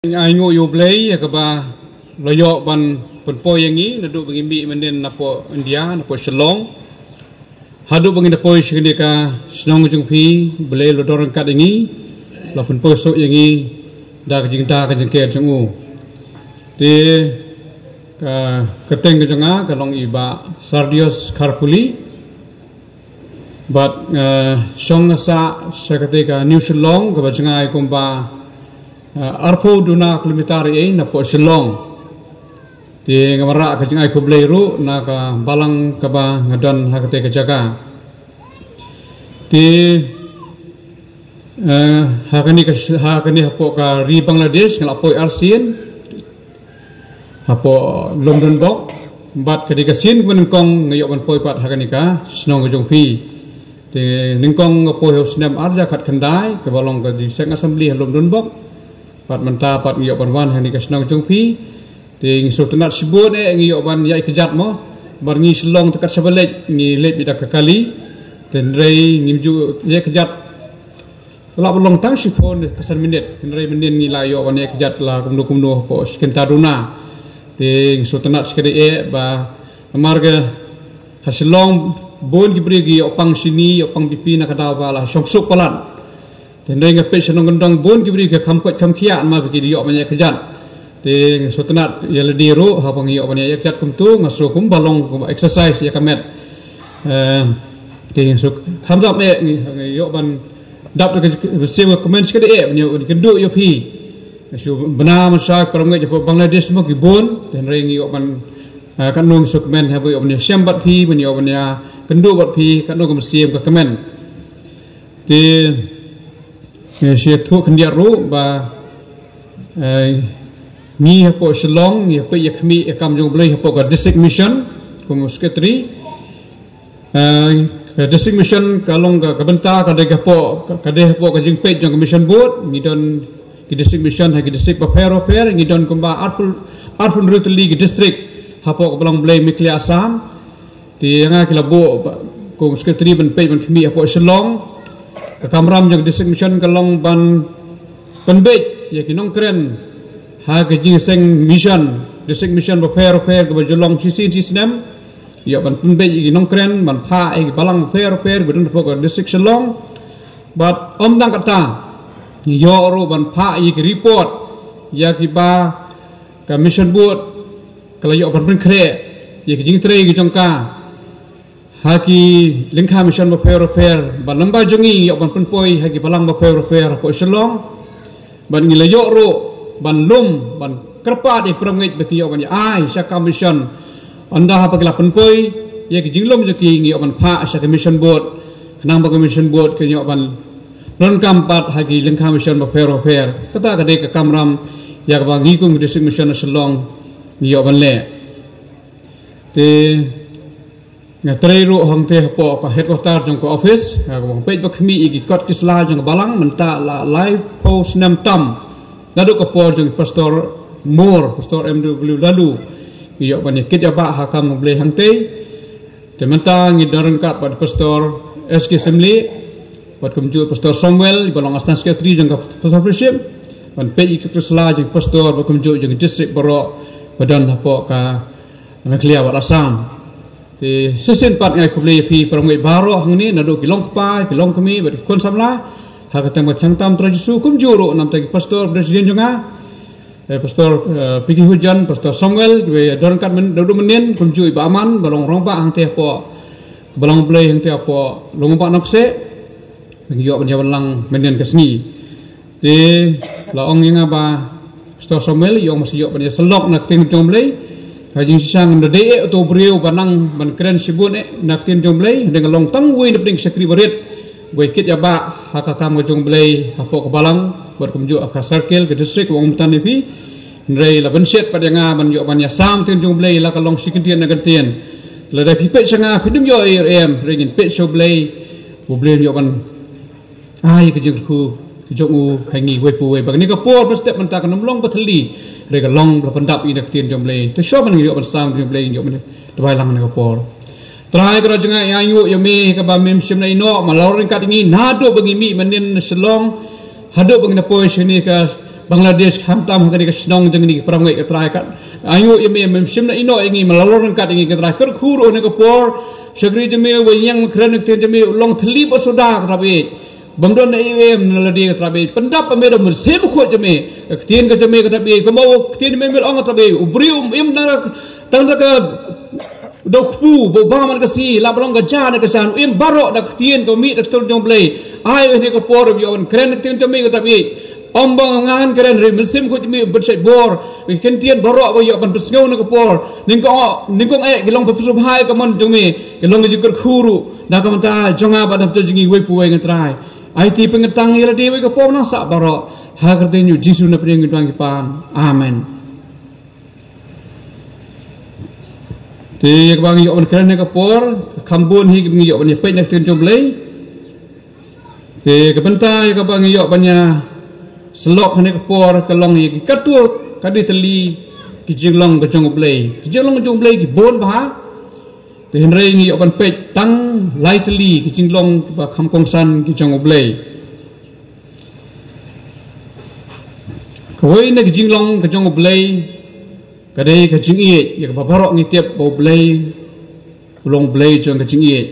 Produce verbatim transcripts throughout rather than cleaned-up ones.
Ai nguh ïa U Blei ïa kaba la ïoh ban pynpoi ïa ngi naduh ba ngi mih mynnin napoh India, napoh Shillong, haduh ba ngi da poi sha kane ka shnong jong phi. U Blei u la don ryngkat ïa ngi, la pynpoi suk ïa ngi da ka jingda ka jingker jong u. Te ka kyrteng ka jong nga ka long i Bah Sardios Kharpuli. Bad nga shong nga sah sha katei ka New Shillong kaba jngai kumba, eh, arphew duna kilometer ei napoh Shillong. Te nga wanrah ka jingai khublei ruh na ka balang kaba nga don ha katei ka jaka. Te, eh, ha kane ka sh-, ha kane hapoh ka ri Bangladesh nga la poi arsien hapoh Lumdonbok. Bad ka dei ka sien kaba nyngkong nga ïoh ban poi pat ha kane ka shnong ka jong phi. Te nyngkong nga poi ha u snem arhajar khatkhyndai kaba long ka District Assembly ha Lumdonbok. Bad mynta pat nga ïoh ban wan ha kane ka shnong ka jong phi. Te ngi sngewtynnat shibun eh ngi ïoh ban ïaid kjat mo. Bad ngi Shillong te kat shaba leit ngi leit beit da ka kali. Te hynrei ngim ju ïaid kjat. Lah ba long tang shiphew ne ka san minit, hynrei mynnin ngi la ïoh ban ïaid kjat la kumno kumno hapoh shi kynta duna. Te ngi sngewtynnat shikatdei eh ba namar ka ha Shillong bun ki briew ki ïoh pang shini, ïoh pang bipi na ka daw ba la shong suk palat. Te hynrei nga peit sha nongkyndong bun ki briew ki kham koit kham khiah namar ba ki ïoh ban ïaid kjat. Te nga sngewtynnat ïa lade ruh haba ngi ïoh ban ïaid kjat kumto, nga sngew kumba long kumba exercise ïa ka met. Eh, te nga sngew kham dap eh ngi, ngi ïoh ban dap da ka mynsiem ka kmen shikatdei eh ban ïoh ban kynduh ïa phi. Nga sngew bna mynsiem para ngeit hapoh Bangladesh mo ki bun, te hynrei ngi ïoh ban, eh, katno nga sngew kmen haba ïoh ban ïashem bad phi, ban ïoh ban ïakynduh bad phi, katno ka mynsiem ka kmen. Te nga sngewthuh khyndiat ruh ba, eh, ngi hapoh Shillong ngi peit ïa khmih ïa kam jong U Blei hapoh ka District Mission kum u secretary. Eh, ka District Mission ka long ka, ka bynta ka dei hapoh ka, ka dei hapoh ka jingpeit jong ka Mission Board. Ngi don ki District Mission ha ki district bapher bapher, ngi don kumba arphew, arphew hynriew tylli ki district hapoh ka Balang U Blei Meghalaya Assam. Te ïa nga ki la buh ba, kum u secretary ban peit ban khmih hapoh Shillong. Ka kamram jong ka District Mission ka long ban pynbeit ïa ki nongkren ha ka jingïaseng mission, District Mission bapher bapher kaba ju long shisien shisnem. Ïoh ban pynbeit ïa ki nongkren ban phah ïa ki balang bapher bapher ba don hapoh ka District Shillong. Bad ym tang kata, ïoh ruh ban phah ïa ki report ïa kiba ka Mission Board ka la ïoh ban pynkhreh ïa ki jingtrei ki jong ka ha ki lyngkha mission bapher bapher, bad lyngba jong ngi ïoh ban pynpoi ha ki balang bapher bapher hapoh Shillong. Bad ngi la ïoh ruh ban lum ban kyrpad ïa ki para ngeit ba ki ïoh ban ïa ai sha ka mission. Ynda haba ki la pynpoi ïa ki jinglum jong ki ngi ïoh ban phah sha ka Mission Board, khnang ba ka Mission Board ka ïoh ban donkam pat ha ki lyngkha mission bapher bapher. Kata ka dei ka kamram ïa kaba ngi kum ka District Mission na Shillong ngi ïoh ban leh. Te nga trei ruh hangtei hapoh ka headquarter jong ka office, nga ka bang peit ba khmih ïa ki kot ki sla jong ka balang mynta la laiphew snem tam. Naduh ka por jong Pastor Moore, Pastor M W Laloo, ngi ïoh ban ïa kit ïa bah ha kam U Blei hangtei. Te mynta ngi don ryngkat bad Pastor S K Syiemlieh, bad kumjuh Pastor Samuel, ba long Assistant Secretary jong ka Pastor Fellowship, ban peit ïa ki kot ki sla jong Pastor, bad kumjuh jong district baroh ba don hapoh ka Meghalaya bad Assam. Te shisien pat nga ai khublei ïa phi para ngeit baroh hangne, naduh ki long kpa, ki long kmie, bad ki khun samla ha ka kyrteng ba thiang tam Trai Jisu, kumjuh ruh namta ki pastor, president jong nga, eh, Pastor, eh, Piki Hujan, Pastor Samuel, kiba don ryngkat myn-, naduh mynnin, kumjuh i Bah Aman ba long rangbah hangtei hapoh ka Balang U Blei hangtei hapoh Lum Bah Nongkseh. Ngi ïoh ban ïa wan lang mynnin ka sngi. Te la ong ïa nga ba Pastor Samuel, ïoh masa ïoh ban ïa sylok na ka ktien jong U Blei. Ka jingshisha ngam da dei eh uto u briew ba nang ban kren shibun eh na ka ktien jong U Blei, hynrei nga long tang uwei na pdeng ki shakri barit ba ïa kit ïa bah ha ka kam ka jong U Blei hapoh ka balang, bad kumjuh ha ka circle, ka district, ba ong mynta ne phi. Hynrei la bynshet pat ïa nga ban ïoh ban ïa sam ktien jong U Blei, la ka long shi kyntien na kyntien. Lada phi peit sha nga phin ym ïoh ei ei, hynrei ngin peit sha U Blei, U Blei un ïoh ban ai ka jingkyrkhu ka jong u ha ngi uwei pa uwei, ba kane ka por ba step mynta kan ym long ba thylli, hynrei ka long ba la pyndap ïa ka ktien jong U Blei. Te shuwa ban ngi ïoh ban sam ktien jong U Blei, ngi ïoh ban duwai lang na ka por. Trai Kynrad jong nga, ïa ngi ïoh ïa me kaba mem shym nang ïehnoh, ma la ryngkat ngi naduh ba ngi mih mynnin na Shillong haduh ba ngi na poi shane ka Bangladesh, khamtam ha kane ka shnong jong ngi, ki para bangeit, ka Trai, kat ayu ïa me, mem shim na ino ïa ngi, me la lor ryngkat ïa ngi, ka Trai. Kyrkhu ruh ha kane ka por shakri jong me, uba ïeng kren ïa ka ktien jong me, u long thylli bad suda, ka Trai. Bym don na ïa me na lade, ka Trai. Pyndap ïa me da u Mynsiem Bakhuid jong me, ka ktien ka jong me, ka Trai. Kumba ka ktien jong me, me la ong, ka Trai, u briew um im tang da, tang da ka, da u kpu, ba u bam man ka sngi, lah ban long ka ja na ka jan, u im baroh da ka ktien ka mih da ka ktien jong U Blei. Ai, ha kane ka por ïoh ban kren ka ktien jong me, ka Trai. Ym ba ngan kren, hynrei Mynsiem Bakhuid jong me un pynshait bor ïa ki ktien baroh ba ïoh ban pynsngew ha kane ka por. Nyngkong, nyngkong eh ki long ba pynsngewbha ïa ka mon jong me, ki long ka jingkyrkhu ruh na ka bynta jong nga bad na ka bynta jong ngi uwei pa uwei, ka Trai. Aiti pynkyntang ïa lade uwei ka por, nang sah baroh, ha ka kyrteng U Jisu na pdeng ngi duwai ngi pan. Amen. Te ïa kaba ngi ïoh ban kren ha kane ka por, ka kham bun hi kaba ngi ïoh ban ïa peit na ka ktien jong U Blei. Te ka bynta ïa kaba ngi ïoh ban ïa syllok ha kane ka por ka long ïa ki katto katne tylli ki jinglong ka jong U Blei. Ki jinglong ka jong U Blei ki bun bha. Te hynrei ngi ïoh ban peit tang lai tylli ki jinglong kiba kham kongsan ki jong U Blei. Kawei na ki jinglong ka jong U Blei ka dei ka jingïeit, ïa kaba baroh ngi tip ba U Blei u long Blei jong ka jingïeit.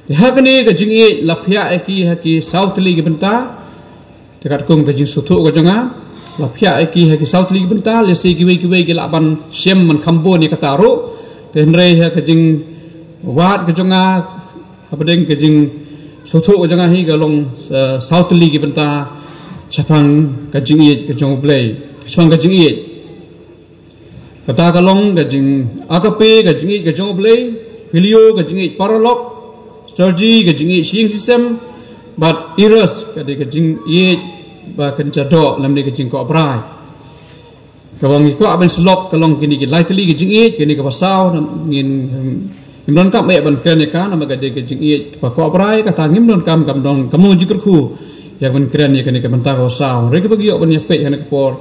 Te ha kane ka jingïeit la phiah ïa ki ha ki saw tylli ki bynta. Te katkum ka jingsngewthuh ka jong nga, la phiah ïa ki ha ki saw tylli ki bynta, lehse kiwei kiwei ki lah ban shem ban kham bun ïa kata ruh. Te hynrei ha ka jingwad ka jong nga, hapdeng ka jingsngewthuh ka jong nga hi, ka long, eh, saw tylli ki bynta shaphang ka jingïeit ka jong U Blei, shaphang ka jingïeit. Kata ka long ka jing agape, ka jingïeit ka jong U Blei, phileo, ka jingïeit paralok, storge, ka jingïeit shyieng shisyem, bad eros, ka dei ka jingïeit ba kynja doh, lymne ka jingkoh brai. Kaba ngi kwah ban syllok ka long kine ki lai tylli ki jingïeit, kine kaba saw, ngin, ngim donkam eh ban kren ïa ka, namar ka dei ka jingïeit kaba koh brai, kata ngim donkam, kam don, kam long jingkyrkhu ïa ban kren ïa kane ka bynta kaba saw. Hynrei kaba ngi ïoh ban ïa peit ha kane ka por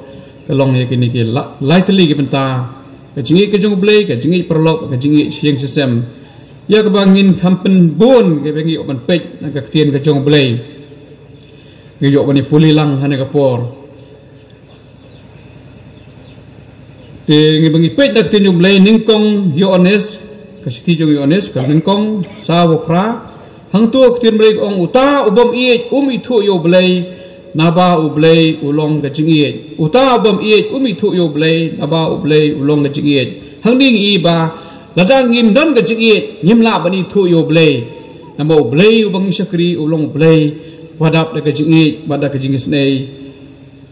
ka long ïa kine ki la-, lai tylli ki bynta, ka jingïeit ka jong U Blei, ka jingïeit paralok, ka jingïeit shyieng shisyem. Ïa kaba ngin kham pynbun kaba ngi ïoh ban peit na ka ktien ka jong U Blei, ngi ïoh ban ïa pule lang ha kane ka por. Te ngi, ba ngi peit na ka ktien jong U Blei, nyngkong Ïoannis, ka shithi jong Ïoannis, ka nyngkong, saw bad phra. Hangto ka ktien U Blei ka ong, uta u bym ïeit um ithuh ïa U Blei, naba U Blei u long ka jingïeit. Uta u bym ïeit um ithuh ïa U Blei, naba U Blei u long ka jingïeit. Hangne ngi i ba lada ngim don ka jingïeit, ngim lah ban ithuh ïa U Blei. Namar U Blei uba ngi shakri u long U Blei uba dap da ka jingïeit bad da ka jingisynei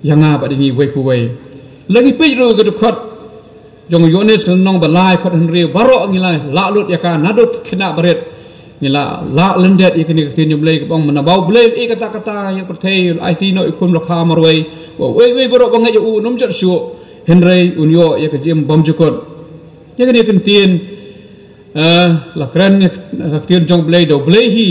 ïa nga bad ïa ngi uwei pa uwei. La ngi peit ruh ka dkhot jong Ïoannis ka lynnong ba lai, dkhot hynriew, baroh ngi la lah lut ïa ka, naduh ki khynnah barit ngi la lah lyndet ïa kane ka ktien jong U Blei kaba ong, mynba U Blei u ïeit katta katta ïa ka pyrthei, u la aiti noh ïa u khun ba la kha marwei, ba uwei uwei baroh ba ngeit ïa u un ym jot shuh, hynrei un ïoh ïa ka jingim bymjukut. Ïa kane ka ktien, eh, la kren ïa ka ktien jong U Blei, da U Blei hi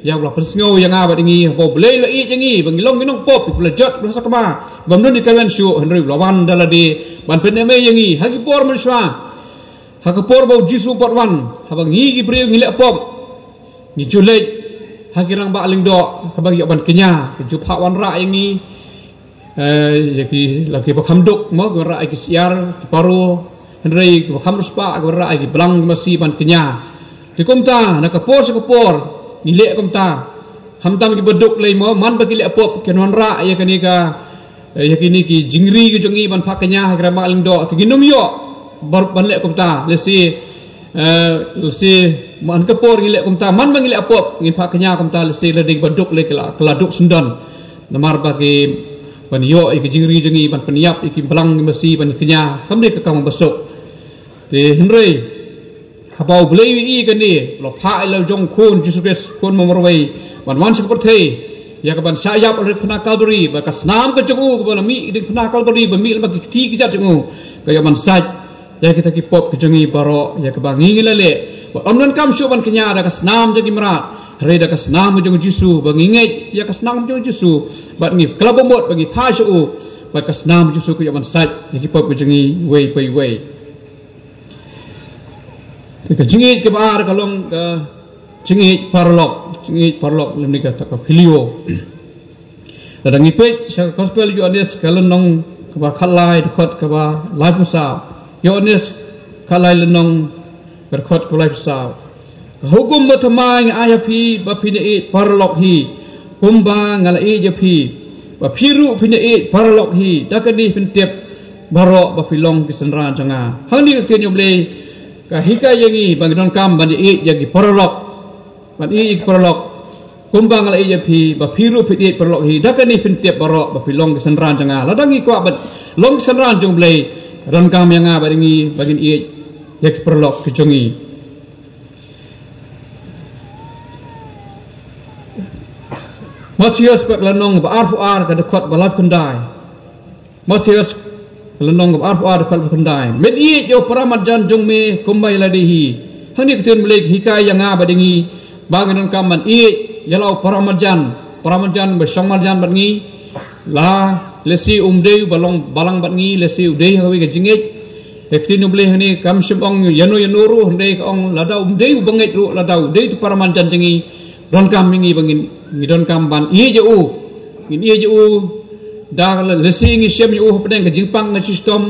ïa uba la pynsngew ïa nga bad ïa ngi, ba U Blei u la ïeit ïa ngi ba ngi long ki nongpop, kiba la jot, kiba la sakma, bym don jingkyrmen shuh, hynrei u la wan da lade ban pynemei ïa ngi ha ki por mynshuwa. Ha ka por ba U Jisu u pat wan, haba ngi ki briew ngi leh pop, ngi ju leit ha ki rangbah lyngdoh, kaba ngi ïoh ban kñia, ki ju phah wanrah ïa ngi, eh, ïa ki, la kiba kham duk mo, ki wanrah ïa ki syiar, ki paro, hynrei kiba kham riewspah ki wanrah ïa ki blang ki masi ban kñia. Te kumta na ka por sha ka por ngi leh kumta. Khamtam kiba duk lei mo, man ba ki leh pop kin wanrah ïa kane ka, eh, ïa kine ki jingri ki jong ngi ban phah kñia ha ki rangbah lyngdoh, te ngin ym ïoh ban, ban leh kumta. Lehse, eh, lehse man ka por ngi leh kumta, man ba ngi leh pop ngin phah kñia kumta, lehse la dei ba duk lei, ki la, ki la duk syndon. Namar ba ki ban ïoh ïa ki jingri jong ngi, ban pynïap ïa ki blang ki masi ban kñia, kam dei ka kam ba suk. Te hynrei haba U Blei u ïohi ïa kane, u la phah ïa la u jong u Khun Jisu Khrist, Khun ba marwei, ban wan sha ka pyrthei ïa ka ban shah ïap ha diengphna Kalbari, bad ka snam ka jong u kaba la mih ha diengphna Kalbari, ba mih lyngba ki kti ki kjat jong u, ka ïoh ban sait ïa kita ki pop ki jong ngi baroh, ïa kaba ngi ngi la leh. Bad ym donkam shuh ban kñia da ka snam jong ki mrad, hynrei da ka snam ka jong u Jisu, ba ngi ngeit ïa ka snam ka jong u Jisu, bad ngi kylla bamut ba ngi phai sha u, bad ka snam u Jisu ka ïoh ban sait ïa ki pop ki jong ngi uwei pa uwei. Te ka jingïeit kaba ar ka long ka jingïeit paralok, jingïeit paralok lymne kata ka phileo. Lada ngi peit sha ka Gospel Ïoannis ka lynnong kaba khatlai, dkhot kaba laiphew saw. Ïoannis khatlai lynnong, dkhot kaba laiphew saw. Ka hukum bathymmai nga ai ha phi, ba phin ïeit paralok hi, kumba nga la ïeit ïa phi, ba phi ruh phin ïeit paralok hi. Da kane phin tip baroh ba phi long ki synran jong nga. Hangne ka ktien jong U Blei ka hikai ïa ngi ba ngi donkam ban ïeit ïa ki paralok. Ban ïeit ïa ki paralok kumba nga la ïeit ïa phi, ba phi ruh phin ïeit paralok hi. Da kane phin tip baroh ba phi long ki synran jong nga. Lada ngi kwah ban long ki synran jong U Blei, ka donkam ïa nga bad ïa ngi ba ngin ïeit ïa ki paralok ki jong ngi. Mathaios, ka lynnong ba arphew ar, ka dkhot ba laiphew khyndai. Mathaios, ka lynnong ba arphew ar, dkhot ba khyndai. Men ïeit ïa u paramarjan jong me kumba ïa lade hi. Hangne ka ktien U Blei ka hikai ïa nga bad ïa ngi ba ngi donkam ban ïeit ïa la u paramarjan, paramarjan ba shong marjan bad ngi. La lehse um dei uba long balang bad ngi, lehse u dei ha kawei ka jingngeit. Ka ktien U Blei hangne kam shym ong ïano ïano ruh, hynrei ka ong lada um dei uba ngeit ruh, lada u dei utu paramarjan jong ngi, donkam ïa ngi ba ngin, ngi donkam ban ïeit ïa u. Ngin ïeit ïa u da lehse ngi shem ïa u hapdeng ka jingpang ka jingshitom,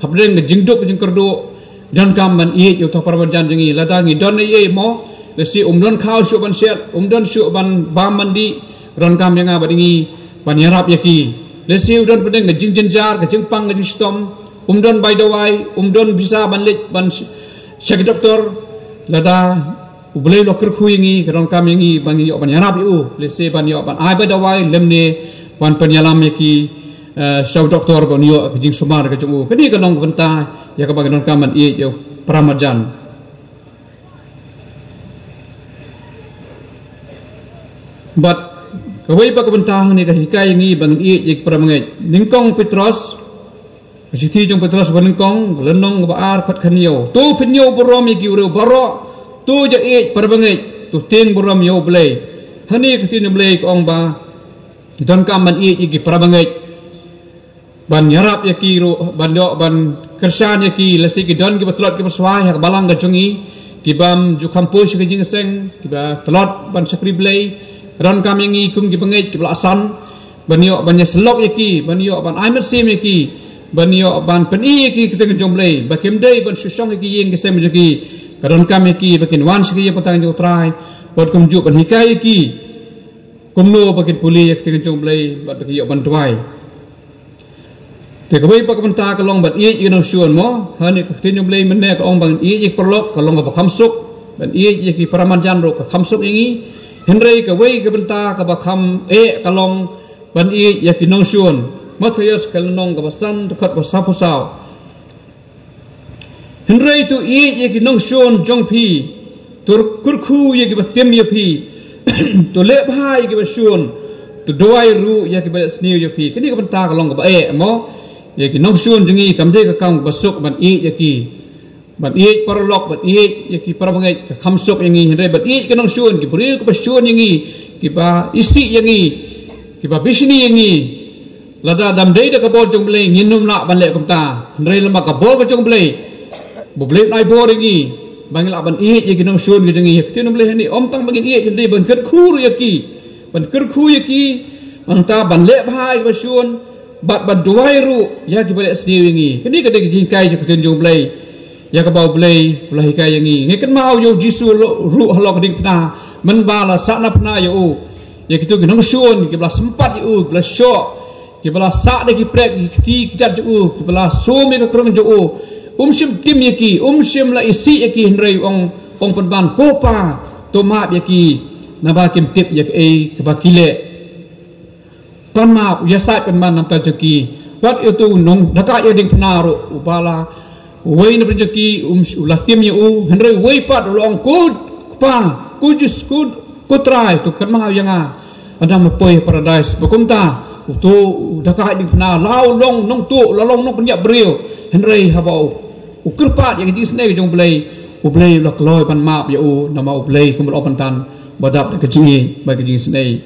hapdeng ka jingduk ka jingkyrduh. Donkam ban ïeit ïa utu paramarjan jong ngi. Lada ngi don ei ei mo, lehse um don khaw shuh ban shet, um don shuh ban bam ban dih, donkam ïa nga bad ïa ngi ban ïarap ïa ki. Lehse u don hapdeng ka jingjynjar, ka jingpang ka jingshitom, um don bai dawai, um don pisa ban leit ban sh-, sha ki doktor. Lada U Blei u la kyrkhu ïa ngi, ka donkam ïa ngi ba ngin ïoh ban ïarap ïa u, lehse ban ïoh ban ai bai dawai lymne ban pynïalam ïa ki, eh, sha u doktor ban ïoh ka jingsumar ka jong u. Kane ka long ka bynta ïa kaba ngi donkam ban ïeit ïa u paramarjan. Bad kawei pat ka bynta hangne ka hikai ïa ngi ba ngin ïeit ïa ki parabangeit. Nyngkong Petros, ka shithi jong Petros ba nyngkong, lynnong ba ar, dkhot khathynñiew. To phin ïoh burom ïa ki briew baroh, to ïeit parabangeit, to tieng burom ïa U Blei. Hangne ka ktien U Blei ka ong ba donkam ban ïeit ïa ki parabangeit, ban ïarap ïa ki ruh, ban ïoh ban kyrshan ïa ki. Lehse ki don kiba tlot kiba swai ha ka balang ka jong ngi, kibym ju kham poi sha ka jingïaseng, kiba tlot ban shakri Blei. Ka donkam ïa ngi kum ki bangeit kiba la san ban ïoh ban ïasyllok ïa ki, ban ïoh ban ai mynsiem ïa ki, ban ïoh ban pyni ïa ki ka ktien jong U Blei, ba kim dei ban shu shong ha ki ïing ki sem jong ki. Ka donkam ïa ki ba kin wan sha ka ïing ka bteng jong U Trai, bad kumjuh ban hikai ïa ki kumno ba kin pule ïa ka ktien jong U Blei bad ba kin ïoh ban duwai. Te kawei pat ka bynta ka long ban ïeit ïa ki nongshun mo. Hangne ka ktien jong U Blei mynne ka ong ban ïeit ïa ki paralok, ka long kaba kham suk. Ban ïeit ïa ki paramarjan ruh ka kham suk ïa ngi. Hynrei kawei ka bynta kaba kham eh ka long ban ïeit ïa ki nongshun. Mathaios ka lynnong kaba san, dkhot ba sawphew saw. Hynrei to ïeit ïa ki nongshun jong phi, to kyrkhu ïa kiba tim ïa phi, to leh bha ïa kiba shun, to duwai ruh ïa kiba leh sniew ïa phi. Kane ka bynta ka long kaba eh mo. Ïa ki nongshun jong ngi kam dei ka kam kaba suk ban ïeit ïa ki. Ban ïeit paralok, ban ïeit ïa ki parabangeit ka kham suk ïa ngi, hynrei ban ïeit ki nongshun, ki briew kiba shun ïa ngi, kiba isih ïa ngi, kiba bishni ïa ngi. Lada dam dei da ka bor jong U Blei ngin ym lah ban leh kumta. Hynrei lem bad ka bor ka jong U Blei, U Blei un ai bor ïa ngi ba ngin lah ban ïeit ïa ki nongshun ki jong ngi. Ka ktien U Blei hangne ym tang ba ngin ïeit, hynrei ban kyrkhu ruh ïa ki, ban kyrkhu ïa ki, nangta ban leh bha ïa kiba shun, bad ban duwai ruh ïa kiba leh sniew ïa ngi. Kane ka dei ka jinghikai jong ka ktien jong U Blei, ïa kaba U Blei u la hikai ïa ngi. Ngi kynmaw ïa U Jisu ruh halor ka diengphna, mynba la sahnarphna ïa u, ïa kito ki nongshun kiba la sympat ïa u, kiba la shoh, kiba la sah da ki prek, ki kti ki kjat jong u, kiba la sum ïa ka krung jong u. Um shym tim ïa ki, um shym la isih ïa ki, hynrei u ong, ong pynban, Ko Pa, to map ïa ki, naba kim tip ïa kaei kaba ki leh. Pan map, u ïasaid pynban na ka bynta jong ki. Bad ïa uto u nongdakait ïa ka diengphna ruh, uba la, uwei na pdeng jong ki, um, u la tim ïa u, hynrei uwei pat u la ong, Ko Kpa, ko Jis, ko, ko Trai, to kynmaw ïa nga hadien ba poi paradais. Bad kumta uto u dakait diengphna, la u long nongtuh, la long nongpynïap briew, hynrei haba u, u kyrpad ïa ka jingisynei ka jong U Blei, U Blei u la kloi ban map ïa u, namar U Blei, kumba la ong mynta, ba dap da ka jingïeit bad ka jingisynei.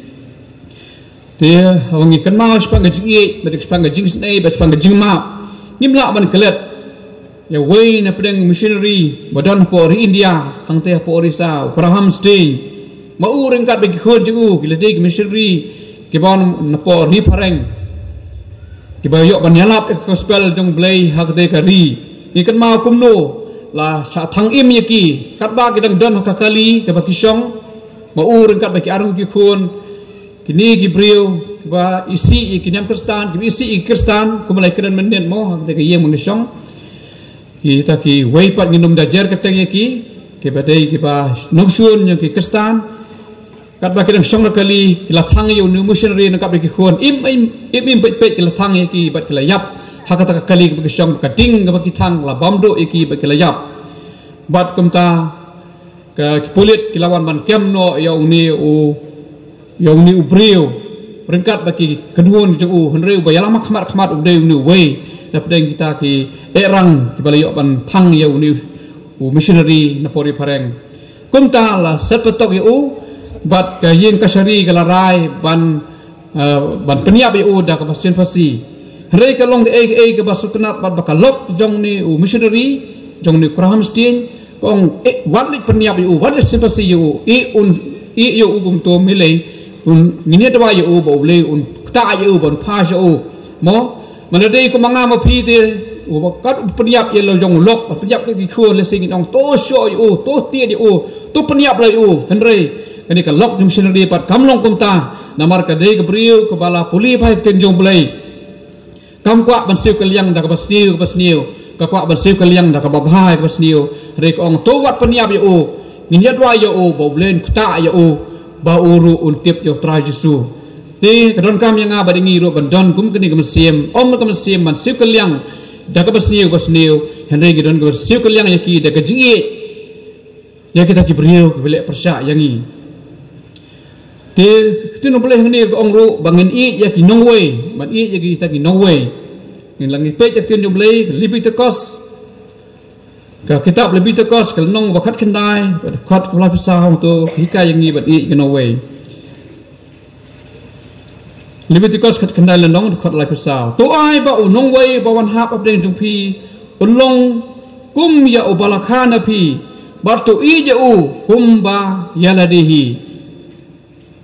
Te haba ngi kynmaw shaphang ka jingïeit, bad shaphang ka jingisynei, bad shaphang ka jingmap, ngim lah ban klet ïa uwei na pdeng missionary ba don hapoh ri India, tangte hapoh Orissa, u Graham Staines. Ma u ryngkat bad ki khun jong u, ki la dei ki missionary kiba wan napoh ri phareng. Kiba ïoh ban ïalap ïa ka gospel jong Blei ha kata ka ri. Ngi kynmaw kumno la shah thang im ïa ki, katba ki dang don ha ka kali kaba ki shong, ma u ryngkat bad ki arngut ki khun, kine ki briew kiba isih ïa ki niam Khristan, kiba isih ïa ki Khristan, kumba la kren mynnin mo ha kata ka ïing ba ngi shong. Kita kiwei pat ngin ym da jer kyrteng ïa ki, kiba dei kiba nongshun jong ki Khristan. Katba ki dang shong na kali, ki la thang ïa une u missionary ryngkat bad ki khun. Im, im, im, im peit peit ki la thang ïa ki bad ki la ïap. Ha kata ka kali kaba ki shong, ka ding kaba ki thang la bam duh ïa ki bad ki la ïap. Bad kumta ka, ki pulit ki la wan ban kem noh ïa une u, ïa une u briew ryngkat bad ki kynhun jong u, hynrei uba ïalam ha khmat khmat u dei une uwei na pdeng kita ki ehrang kiba la ïoh ban thang ïa une u missionary na por ïaphareng. Kumta la set patok ïa u bad ka ïing kashari ka la rai ban, eh, ban pynïap ïa u da kaba sien phasi. Hynrei ka long kaei kaei kaba sngewtynnat bad ba ka lok jong une u missionary, jong une u Kora Hamstein, ka ong, eh, wat leit pynïap ïa u, wat leit sien phasi ïa u, eh, un, eh, ïa u kumto, mynlei un ngin ïa dawa ïa u ba U Blei un ktah ïa u, ban phah ïa u. Mo, mynta dei kumba nga ma phi te, uba kat u pynïap ïa la jong u lok, u pynïap ki khun, lehse ngin ong to shoh ïa u, to tied ïa u, to pynïap la ïa u. Hynrei kane ka lok jong u missionary pat kam long kumta. Namar ka dei ka briew kaba la pule bha ïa ka ktien jong U Blei. Kam kwah ban siew kylliang da kaba sniew, kaba sniew. Ka kwah ban siew kylliang da kaba bha, kaba sniew. Hynrei ka ong to wat pynïap ïa u, ngin ïa dawa ïa u ba U Blei un ktah ïa u, ba u ruh un tip ïa U Trai Jisu. Te ka donkam ïa nga bad ïa ngi ruh ban don kum kane ka mynsiem, ym ka mynsiem ban siew kylliang da kaba sniew, kaba sniew. Hynrei ngi don kaba siew kylliang ïa ki da ka jingïeit ïa kita ki briew kiba leh pyrshah ïa ngi. Te ka ktien U Blei hangne ka ong ruh ba ngin ïeit ïa ki nongwei, ban ïeit ïa kita ki nongwei. Ngin lah ngi peit ïa ka ktien U Blei, Leviticus, ka kitab Leviticus, ka lynnong ba khatkhyndai, ba dkhot kaba laiphew saw, hangto ka hikai ïa ngi ban ïeit ïa ki nongwei. Leviticus khatkhyndai lynnong, dkhot laiphew saw. To ai ba u nongwei ba wan hap hapdeng jong phi un long kum ïa uba la kha na phi, bad to ïeit ïa u kumba ïa lade hi.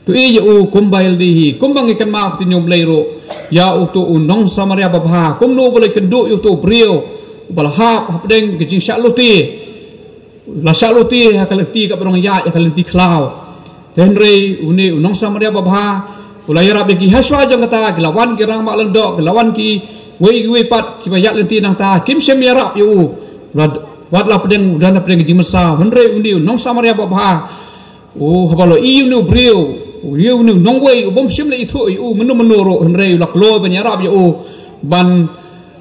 To ïeit ïa u kumba ïa lade hi. Kumba ngi kynmaw ka ktien jong U Blei ruh ïa uto u nong Samaria babha, kumno ba u la ïakynduh ïa uto u briew uba la hap hapdeng ka jingshah lute. La shah lute ha ka lynti kaba rong ïaid, ha ka lynti khlaw. Te hynrei une u nong Samaria babha u la ïarap ïa ki. Hashwa jong kata ki la wan ki rangbah lyngdoh, ki la wan kiwei kiwei pat kiba ïaid lynti nangta, kim shym ïarap ïa u. Wat, wat la pdeng u don hapdeng ka jingmynsaw. Hynrei une u nong Samaria babha, u, haba u la ïohi une u briew, u ïohi une u nongwei u bym shym la ithuh ïa u mynno mynno ruh, hynrei u la kloi ban ïarap ïa u, ban,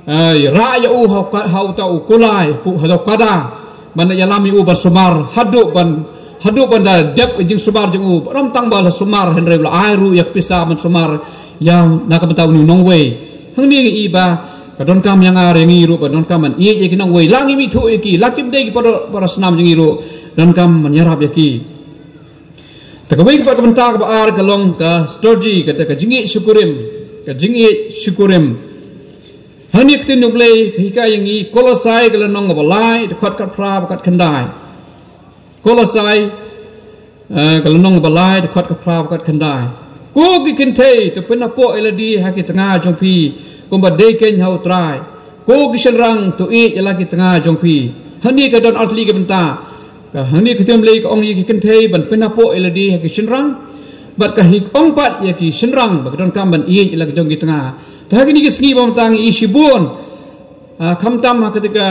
eh, rah ïa u ha u ka-, ha uta u kulai, ku, ha uta u kada, ban ïalam ïa u ban sumar haduh ban, haduh ban da dep ka jingsumar jong u. Bad ym tang ba la sumar, hynrei u la ai ruh ïa ka pisa ban sumar ïa na ka bynta une u nongwei. Hangne ngi i ba ka donkam ïa nga, ïa ngi ruh ba donkam ban ïeit ïa ki nongwei. La ngim ithuh ïa ki, la kim dei ki para, para snam jong ngi ruh, donkam ban ïarap ïa ki. Te kawei pat ka bynta kaba ar ka long ka storge, kata ka jingïeit shikurim, ka jingïeit shikurim. Hangne ka ktien U Blei ka hikai ïa ngi, Kolosai ka lynnong kaba lai, dkhot khatphra bad khatkhyndai. Kolosai, eh, ka lynnong kaba lai, dkhot khatphra bad khatkhyndai. Ko ki kynthei, to pynhapoh ïa lade ha ki tnga jong phi kumba dei keiñ ha U Trai. Ko ki shynrang, to ïeit ïa la ki tnga jong phi. Hangne ka don artylli ki bynta. Ka hangne ka ktien Blei ka ong ïa ki kynthei ban pynhapoh ïa lade ha ki shynrang. Bad ka hi ka ong pat ïa ki shynrang ba ki donkam ban ïeit ïa la ki jong ki tnga. Te ha kine ki sngi ba mynta ngi i shibun, ah, khamtam ha kata ka,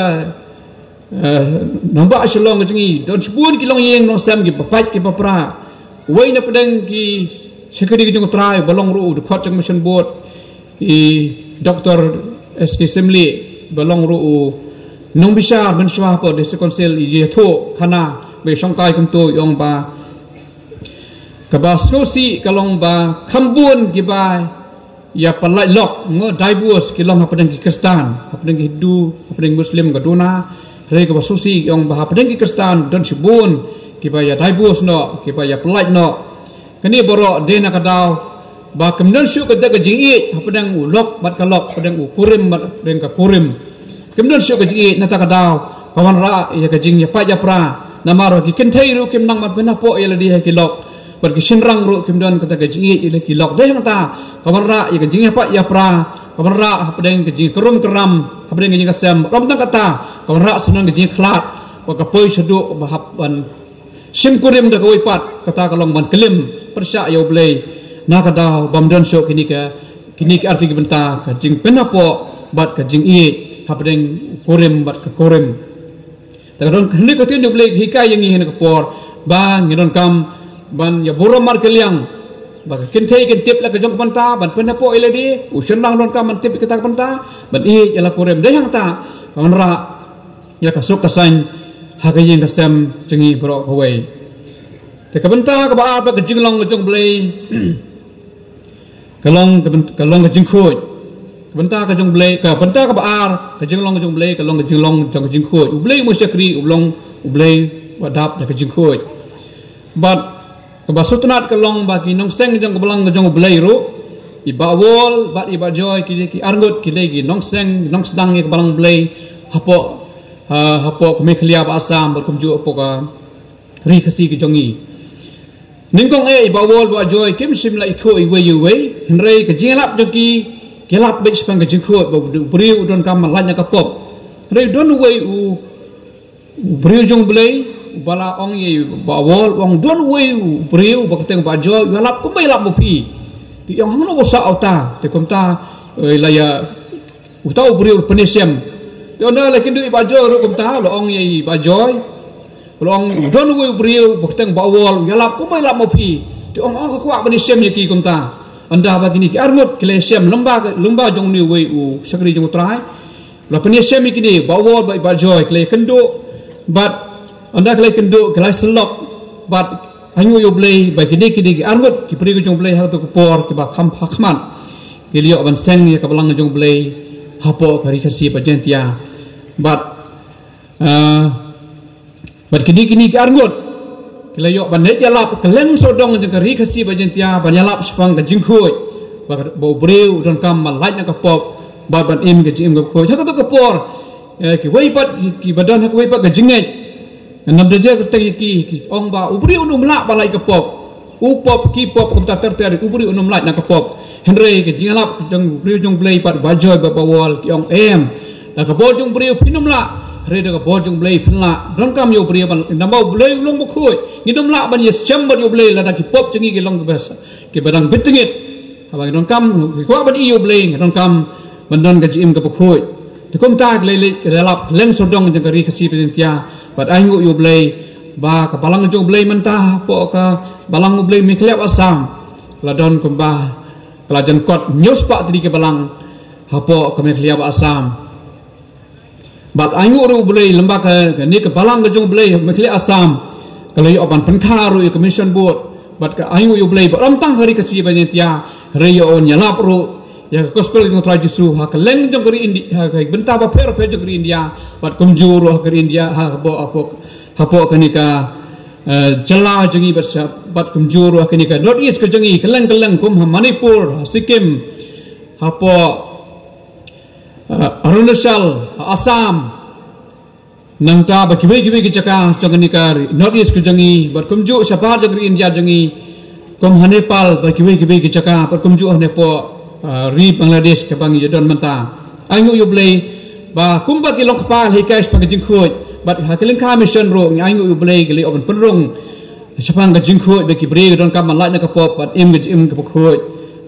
ah, nongbah Shillong ka jong ngi, don shibun ki longïing longsem, kiba pait kiba pra. Uwei na pdeng ki shakri ka jong U Trai ba long ruh u dkhot jong Mission Board, i Doktor S K Syiemlieh, ba long ruh u nongbishar mynshuwa ha District Council, i ïathuh khana ba i shongkai kumto, i ong ba kaba sngewsih ka long ba kham bun kiba ïa pyllait lok, mo, divorce, ki long hapdeng ki Khristan, hapdeng ki Hindu, hapdeng Muslim ka duna. Hynrei kaba sngewsih ka long ba hapdeng ki Khristan don shibun kiba ïa divorce noh, kiba ïa pyllait noh. Kane baroh dei na ka daw ba kim don shuh kata ka jingïeit hapdeng u lok bad ka lok, hapdeng u kurim bad hapdeng ka kurim. Kim don shuh ka jingïeit, na kata ka daw ka wanrah ïa ka jingïapait ïapra. Namar ba ki kynthei ruh kim nang ban pynhapoh ïa lade ha ki lok, bad ki shynrang ruh kim don kata ka jingïeit ïa la ki lok. Dei hangta ka wanrah ïa ka jingïapait ïapra ka wanrah hapdeng ka jingkrum kram hapdeng ka jingkasem. Ym tang kata, ka wanrah sngewbha ka jingkhlad, ba ka poi shaduh ba hap ban shim kurim da kawei pat, kata ka long ban klim pyrshah ïa U Blei. Na ka daw bym don shuh kine ka, kine ki arti ki bynta, ka jingpynhapoh bad ka jingïeit hapdeng kurim bad ka kurim. Te ka don hynrei ka ktien jong U Blei ka hikai ïa ngi ha kane ka por ba ngi donkam ban ïa burom markylliang, ba ka kynthei kan tip la ka jong ka bynta ban pynhapoh ïa lade, u shynrang donkam ban tip ïa kata ka bynta, ban ïeit ïa la kurim. Dei hangta ka wanrah ïa ka suk ka saiñ ha ka ïing ka sem jong ngi baroh kawei. Te ka bynta kaba ar, ba ka jinglong ka jong U Blei ka long ka, byn- ka long ka jingkhuid. Ka bynta ka jong U Blei, ka bynta kaba ar, ka jinglong ka jong U Blei ka long ka jinglong jong ka jingkhuid. U Blei u shakri u long U Blei ba dap da ka jingkhuid. Bad kaba sngewtynnat ka long ba ki nongseng jong ka balang ka jong U Blei ruh, i Bah Wol bad i Bah Joy, ki dei ki arngut, ki dei ki nongseng, nongsdang ïa ka balang U Blei hapoh, ha, hapoh ka Meghalaya bad Assam bad kumjuh hapoh ka ri Khasi ka jong ngi. Nyngkong eh i Bah Wol, Bah Joy kim shym la ithuh iwei ïa iwei, hynrei ka jingïalap jong ki, ki ïalap beit shaphang ka jingkhuid, ba u briew u donkam ban lait na ka pop. Hynrei don uwei u u briew jong U Blei uba la ong ïa i Bah Wol, u ong, don uwei u briew ba kyrteng Bah Joy, u ïalap kumba ïalap ma phi. Te i ong, hangno ba u sah uta? Te kumta, eh, la ïa uta u briew u la pyni shem. Te ynda la kynduh i Bah Joy ruh kumta, la ong ïa i Bah Joy, la ong, don uwei u briew ba kyrteng Bah Wol, u ïalap kumba ïalap ma phi. Te ong, ong, ka kwah ban ïashem ïa ki kumta. Ynda ba kine ki arngut ki la ïashem lyngba, lyngba jong une uwei u shakri jong U Trai. La pynïashem ïa kine, Bah Wol bad Bah Joy, ki la ïakynduh, bad ynda ki la ïakynduh, ki la ïasyllok, bad ainguh ïa U Blei ba kine, kine ki arngut ki briew jong U Blei ha kato ka por, kiba kham ha khmat ki la ïoh ban seng ïa ka balang jong U Blei hapoh ka Ri Khasi bad Jaiñtia. Bad, ah, Bad kine, kine ki arngut ki la ïoh ban leit ïalap kylleng sawdong jong ka Ri Khasi bad Jaiñtia, ban ïalap shaphang ka jingkhuid, ba, ba u briew u donkam ban lait na ka pop bad ban im ka jingim kaba khuid. Ha kato ka por, eh, kiwei pat ki, kiba don ha kawei pat ka jingngeit, ngan ym da jer kyrteng ïa ki, ki ong ba u briew un ym lah ban lait ka pop. U pop, ki pop, kumta ter ter, u briew un ym lait na ka pop. Hynrei ka jingïalap jong u briew jong U Blei bad Bah Joy bad Bah Wol, ki ong, em, da ka bor jong u briew phin ym lah, hynrei da ka bor jong U Blei phin lah. Donkam ïa u briew ban, namar U Blei u long bakhuid. Ngin ym lah ban ïashem bad ïa U Blei lada ki pop jong ngi ki long kiba, kiba dang bit tyngit. Haba ngi donkam, ngi kwah ban ïohi ïa U Blei, ngi donkam ban don ka jingim kaba khuid. Te kumta ki la leit, ki la ïalap kylleng sawdong jong ka Ri Khasi bad Jaiñtia, bad ainguh ïa U Blei ba ka balang jong U Blei mynta hapoh ka balang U Blei Meghalaya bad Assam, ka la don kumba, ka la jan kot hynñiew spah tylli ki balang hapoh ka Meghalaya bad Assam. Bad ainguh ruh U Blei, lyngba ka, kane ka balang ka jong U Blei Meghalaya Assam, ka la ïoh ban pynkha ruh ïa ka Mission Board. Bad ka ainguh ïa U Blei, bad ym tang ha Ri Khasi bad Jaiñtia, hynrei ïoh ban ïalap ruh ïa ka gospel jong U Trai Jisu ha kylleng jong ka ri India, ha ka bynta bapher bapher jong ka ri India, bad kumjuh ruh ha ka ri India, ha, hapoh, hapoh, hapoh kane ka, eh, jylla jong ngi bad sha, bad kumjuh ruh ha kane ka North East ka jong ngi, kylleng kylleng kum ha Manipur, ha Sikkim, hapoh, eh, Arunachal, ha Assam, nangta bad kiwei kiwei ki jaka jong kane ka North East ka jong ngi, bad kumjuh shabar jong ka ri India jong ngi, kum ha Nepal, bad kiwei kiwei ki jaka, bad kumjuh ha ne hapoh, ah, ri Bangladesh kaba ngi ïadon mynta. Ainguh ïa U Blei ba kumba ki long kpa la hikai shaphang ka jingkhuid, bad ha ka lyngkha mission ruh ngi ainguh ïa U Blei, ki la ïoh ban pynrung shaphang ka jingkhuid, ba ki briew ki donkam ban lait na ka pop bad im ka jingim kaba khuid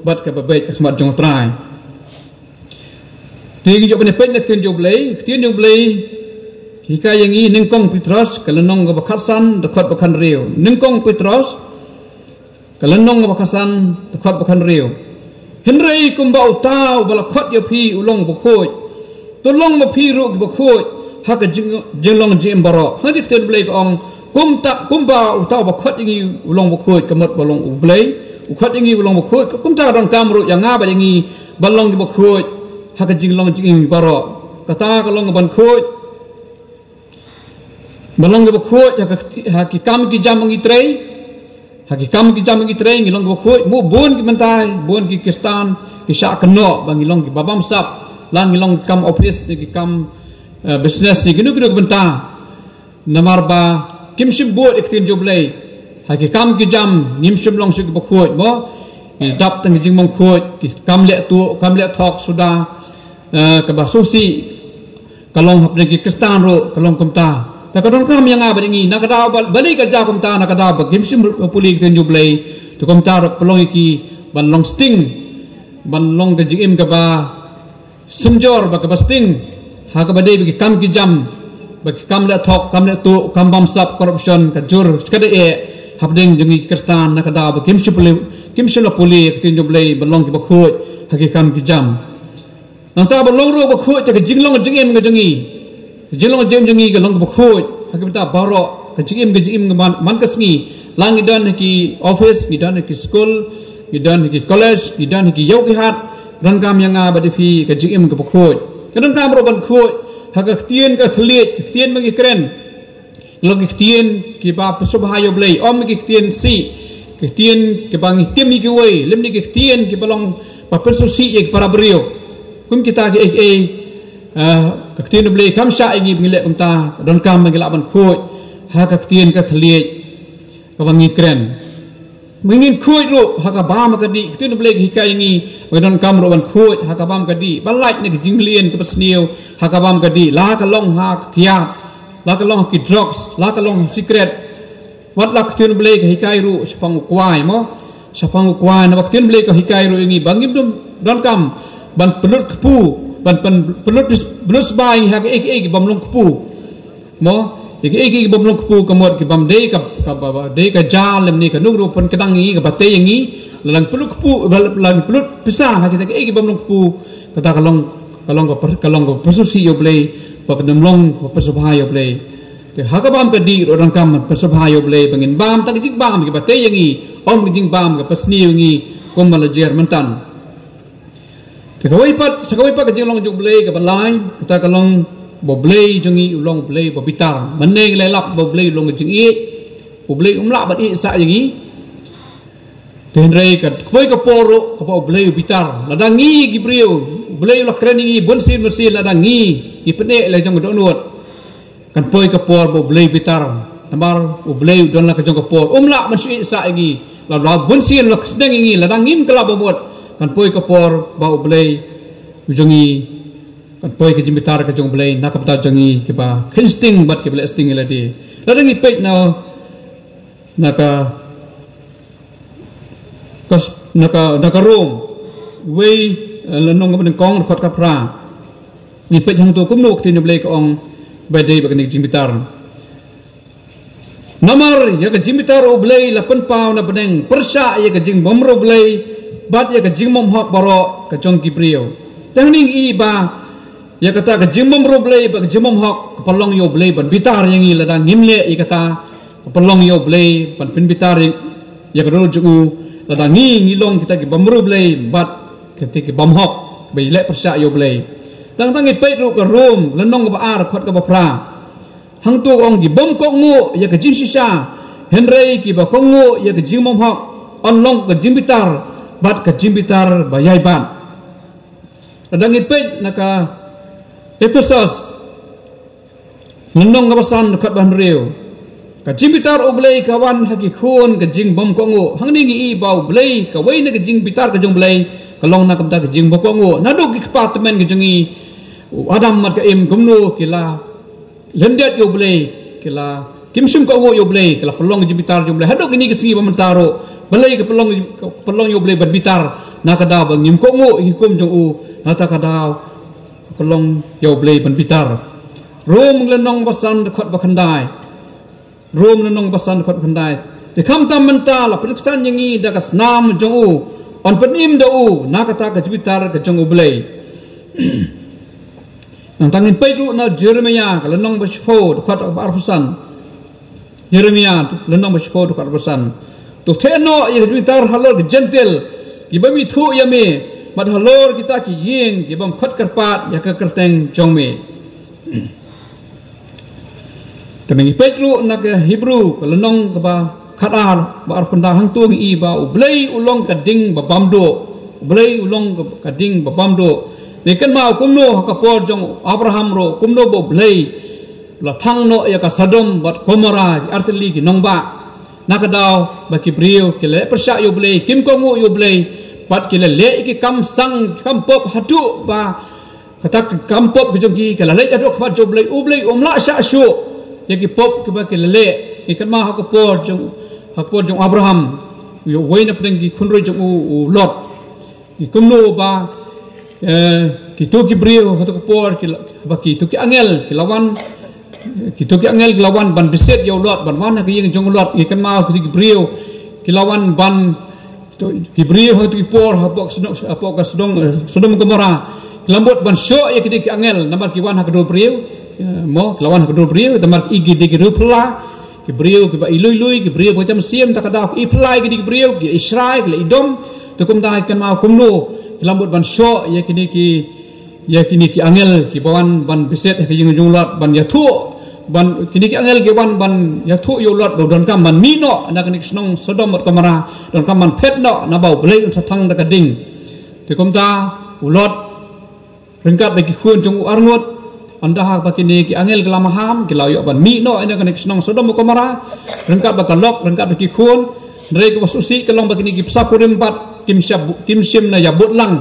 bad kaba beit ha khmat jong U Trai. Te ngi ïoh ban peit na ka ktien jong U Blei, ka ktien jong U Blei ka hikai ïa ngi, Nyngkong Petros, ka lynnong kaba khatsan, dkhot ba khathynriew. Nyngkong Petros, ka lynnong kaba khatsan, dkhot ba khathynriew. Hynrei kumba uta uba la khot ïa phi u long bakhuid, to long ma phi ruh ki bakhuid ha ka jing, jinglong jingim baroh. Hangne ka ktien U Blei ka ong, kumta, kumba uta uba khot ïa ngi u long bakhuid, ka mut ba long U Blei u khot ïa ngi u long bakhuid, ka kumta ka donkam ruh ïa nga bad ïa ngi ban long ki bakhuid ha ka jinglong jingim baroh. Kata ka long ban khuid, ban long ki bakhuid ha ka kti, ha ki kam ki jam ba ngi trei, ha ki kam ki jam ba ngi trei ngi long ki bakhuid. Mo bun ki mynta, bun ki Khristan ki shah kynnoh ba ngi long kiba bamsap, la ngi long ki kam office ne ki kam, eh, business ne kino kino ki bynta. Namar ba kim shym bud ïa ka ktien jong U Blei. Ha ki kam ki jam ngim shym long shuh ki bakhuid, mo. Ki dap tang ki jingbymkhuid, ki kam leh tuh, kam leh thok suda, eh, kaba sngewsih, ka long hapdeng ki Khristan ruh, ka long kumta. Te ka donkam ïa nga bad ïa ngi, na ka daw ba, balei ka jia kumta, na ka daw ba kim shym pule ïa ka ktien jong U Blei, te kumta ruh ka pynlong ïa ki, ban long sting, ban long ka jingim kaba synjor bad kaba sting, ha kaba dei bad ki kam ki jam, bad ki kam leh thok, kam leh tuh, kam bamsap, corruption, ka jur, ka dei eh, hapdeng jong ngi ki Khristan, na ka daw ba kim shym pule, kim shym la pule ïa ka ktien jong U Blei, ban long kiba khuid, ha ki kam ki jam. Nangta ban long ruh ba khuid, te ka jinglong jingim ka jong ngi. Ka jinglong jingim jong ngi ka long ba khuid. Ha ki bynta baroh, ka jingim, ka jingim ka man, man ka sngi. La ngi don ha ki office, ngi don ha ki school, ngi don ha ki college, ngi don ha ki ïew ki hat. Donkam ïa nga bad ïa phi ka jingim kaba khuid. Ka donkam ruh ban khuid ha ka ktien ka thylliej, ka ktien ba ngi kren. Long ki ktien kiba pynshubha ïa U Blei, ym ki ktien sih, ki ktien kiba ngi tim ïa kiwei, lymne ki ktien kiba long ba pynsngewsih ïa ki para briew. Kum kita kiei kiei, eh, ka ktien U Blei kam shah ïa ngi ba ngin leh kumta, donkam ba ngin lah ban khuid ha ka ktien ka thylliej kaba ngi kren. Ba ngin khuid ruh ha ka bam ka dih, ka ktien U Blei ka hikai ïa ngi ba ngi donkam ruh ban khuid ha ka bam ka dih, ba lait na ka jinglien kaba sniew ha ka bam ka dih, la ka long ha ka kiad, la ka long ha ki drugs, la ka long ha sikret. Wat la ka ktien U Blei ka hikai ruh shaphang u kwai mo, shaphang u kwai, naba ka ktien U Blei ka hikai ruh ïa ngi ba ngim don, donkam ban pynlut kpu, ban, ban pynlut, pynlut sbai ha kaei kaei ki bym long kpu. Mo, ïa kaei kaei ki bym long kpu, ka mut ki bym dei ka, ka ba, ba, dei ka jia lymne ka nukruh pynkdang ïa ngi, kaba tei ïa ngi, la dang pynlut kpu, la, la dang pynlut pisa ha kita kaei ki bym long kpu, kata ka long, ka long ka pyn-, ka long ka pynsngewsih ïa U Blei, ba kan ym long ka pynshubha ïa U Blei. Te ha ka bam ka dih ruh donkam ban pynshubha ïa U Blei, ba ngin bam tang ka jingbam kaba tei ïa ngi, ym ka jingbam kaba pynsniew ïa ngi, kumba la jer mynta. Te kawei pat, sa kawei pat ka jinglong jong U Blei kaba lai, kata ka long ba U Blei jong ngi u long U Blei ba bitar. Mynne ngi la lap ba U Blei u long ka jingïeit, U Blei um lah ban ïeit sah ïa ngi. Te hynrei ka, ka poi ka por ruh kaba U Blei u bitar. Lada ngi ki briew, U Blei u la kren ïa ngi bunsien bunsien, lada ngi, ngi pyneh la jong ka dohnud, kan poi ka por ba U Blei bitar. Namar U Blei u don la ka jong ka por. Um lah ban shu ïeit sah ïa ngi. La, la bunsien la ka sneng ïa ngi, lada ngim kylla ba mut, kan poi ka por ba U Blei u jong ngi, kan poi ka jingbitar ka jong U Blei na ka bynta jong ngi kiba kheiñ sting bad kiba leh sting ïa lade. Lada ngi peit na, na ka, ka s-, na ka, na ka Rom wei, eh, lynnong kaba nyngkong, dkhot ka phra. Ngi peit hangto kumno ka ktien U Blei ka ong ba dei bad kane ka jingbitar. Namar ïa ka jingbitar U Blei la pynpaw na bneng pyrshah ïa ka jingbymriewblei Blei bad ïa ka jingbymhok baroh ka jong ki briew. Te hangne ngi i ba ïa kata ka jingbymriewblei Blei bad ka jingbymhok ka pynlong ïa U Blei ban bitar ïa ngi lada ngim leh ïa kata, ka pynlong ïa U Blei ban pynbitar ïa, ïa ka dur jong u, lada ngi ngi long kita ki bymriewblei Blei bad kita ki bymhok ba ïaleh pyrshah ïa U Blei. Tang tang ngi peit ruh ka Rom lynnong kaba ar, dkhot kaba phra. Hangto ka ong, ki bym kohnguh ïa ka jingshisha, hynrei kiba kohnguh ïa ka jingbymhok, yn long ka jingbitar bad ka jingbitar ba ïai bat. Lada ngi peit na ka Ephesos lynnong kaba san, dkhot ba hynriew. Ka jingbitar U Blei ka wan ha ki khun ka jingbymkohnguh. Hangne ngi i ba U Blei, kawei na ka jingbitar ka jong U Blei ka long na ka bynta ka jingbymkohnguh. Naduh ki kpa tymmen ka jong ngi, u Adam bad ka Im, kumno ki la lyndet ïa U Blei, ki la, kim shym kohnguh ïa U Blei, ki la pynlong ka jingbitar jong U Blei. Haduh kine ki sngi ba mynta ruh, balei ka pynlong, ka pynlong ïa U Blei ban bitar? Na ka daw ba ngim kohnguh ïa ki hukum jong u, nangta ka daw ka pynlong ïa U Blei ban bitar. Rom lynnong ba san, dkhot ba khyndai. Rom lynnong ba san, dkhot ba khyndai. Te khamtam mynta la pynksan ïa ngi da ka snam jong u, yn pynim da u na kata ka jingbitar ka jong U Blei. Nangta ngin peit ruh na Jeremiah ka lynnong ba shiphew, dkhot ba arphew san. Jeremiah lynnong ba shiphew, dkhot arphew san. To theh noh ïa ka jingbitar halor ki Jentil kiba mih thuh ïa me, bad halor kita ki ïing kiba ym khot kyrpad ïa ka kyrteng jong me. Te ngi peit ruh na ka Hebru ka lynnong kaba khatar, ba arphew khyndai, hangto ngi i ba U Blei u long ka ding ba bam duh. U Blei u long ka, ka ding ba bam duh. Te kynmaw kumno ha ka por jong u Abraham ruh, kumno ba U Blei u la thang noh ïa ka Sodom bad Gomorrah, ki artylli ki nongbah. Na ka daw ba ki briew ki la leh pyrshah ïa U Blei, kim kohnguh ïa U Blei, bad ki la leh ïa ki kam sang, ki kam pop haduh ba kata ka kam pop ka jong ki ka la leit haduh khmat jong U Blei, U Blei um lah shah shuh ïa ki pop kiba ki la leh. Ngi kynmaw ha ka por jong, ha ka por jong u Abraham, ïa uwei na pdeng ki khun ruh jong u, u Lot. Ngi kumno ba, eh, kito ki briew, kito ki por, ki la, ba kito ki angel ki la wan, kito ki angel ki la wan ban bishar ïa u Lot, ban wan ha ka ïing jong u Lot. Ngi kynmaw kito ki briew ki la wan ban, kito ki briew ha kito ki por, hapoh Sodom, hapoh ka Sodom, eh, Sodom Gomora, ki la mut ban shoh ïa kito ki angel, namar ki wan ha ka dur briew, eh, mo, ki la wan ha ka dur briew, namar ki, ki dei ki riewphylla, ki briew kiba i lui lui, ki briew ba jam siem, ta ka daw ki i phylla ïa kine ki briew, ki i shrai, ki la i dom. Te kumta ngi kynmaw kumno ki la mut ban shoh ïa kine ki, ïa kine ki angel kiba wan ban bishar ha ka ïing jong u Lot, ban ïathuh, ban, kine ki angel ki wan ban ïathuh ïa u Lot ba u donkam ban mih noh na kane ka shnong Sodom bad Gomora, donkam ban phet noh, naba U Blei un sa thang da ka ding. Te kumta u Lot ryngkat bad ki khun jong u arngut, ynda haba kine ki angel ki la maham, ki la ïoh ban mih noh ïa kane ka shnong Sodom bad Gomora, ryngkat bad ka lok, ryngkat bad ki khun. Hynrei kaba sngewsih ka long ba kine ki bsap kurim pat kim shym, kim shym la ïa bud lang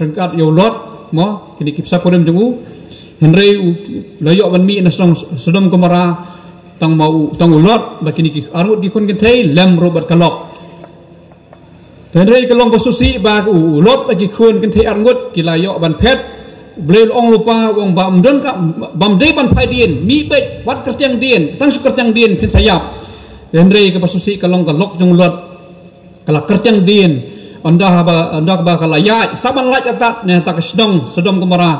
ryngkat ïa u Lot, mo, kine ki bsap kurim jong u. Hynrei u la ïoh ban mih na shnong Sodom Gomora tang ma u, tang u Lot bad kine ki arngut ki khun kynthei lem ruh bad ka lok. Te hynrei ka long ba sngewsih ba u Lot bad ki khun kynthei arngut ki la ïoh ban phet. U Blei u la ong lypa, u ong ba ym don ka, bym dei ban phai dien, mih beit, wat kyrtiang dien, tang shu kyrtiang dien phin sa ïap. Te hynrei kaba sngewsih ka long ka lok jong u Lot ka la kyrtiang dien. Ynda ba, ynda ba ka la ïaid, sa ban lait atat na kata ka shnong Sodom Gomora.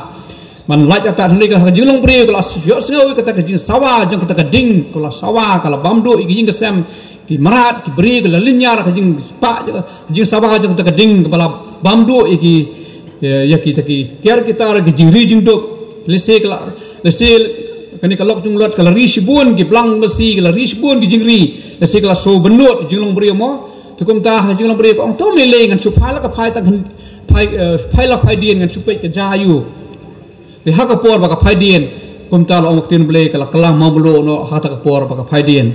Ban lait atat, hynrei ka jinglong briew ka la ïohsngew ïa kata ka jingsawa jong kata ka ding, ka la sawa, ka la bam duh ïa ka ïing ka sem, ki mrad, ki briew, ka la lynñiar ka jingpah, ka jingsawa jong kata ka ding, kaba la bam duh ïa ki, ïa, ïa kita ki tiar ki tar, ki jingri jingduk. Lehse ka la, lehse kane ka lok jong u Lot ka la ri shibun ki blang masi, ka la ri shibun ki jingri. Lehse ka la shu bynnud jinglong briew mo. Te kumta ha jinglong briew ka ong, to lei lei ngan shu phai la ka phai tang, phai, eh, phai la phai dien, ngan shu peit ka jaka ïa u. Te ha ka por ba ka phai dien, kumta la ong ka ktien Blei, ka la kylla mawmluh noh ha kata ka por ba ka phai dien.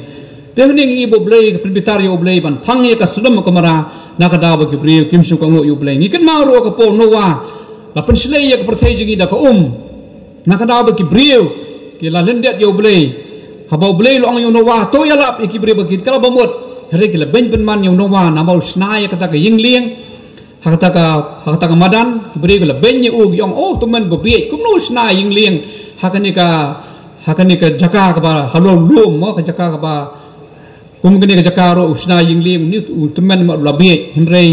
Te hangne ngi i ba U Blei, ka pynbitar ïa U Blei ban thang ïa ka Sodom ka Gomora, na ka daw ba ki briew kim shym kohnguh ïa U Blei. Ngi kynmaw ruh ka por u Noah la pynshlei ïa ka pyrthei jong ngi da ka um. Na ka daw ba ki briew ki la lyndet ïa U Blei. Haba U Blei u la ong ïa u Noah, to ïalap ïa ki briew ba kin kylla bamut. Hynrei ki la beiñ pynman ïa u Noah, namar u shna ïa kata ka ïing lieng. Ha kata ka, ha kata ka madan, ki briew ki la beiñ ïa u, ki ong, oh, u tymmen ba bieit, kumno u shna ïing lieng ha kane ka, ha kane ka jaka kaba halor lum, mo, ka jaka kaba, kum kane ka jaka ruh u shna ïing lieng, une u tymmen ma u la bieit. Hynrei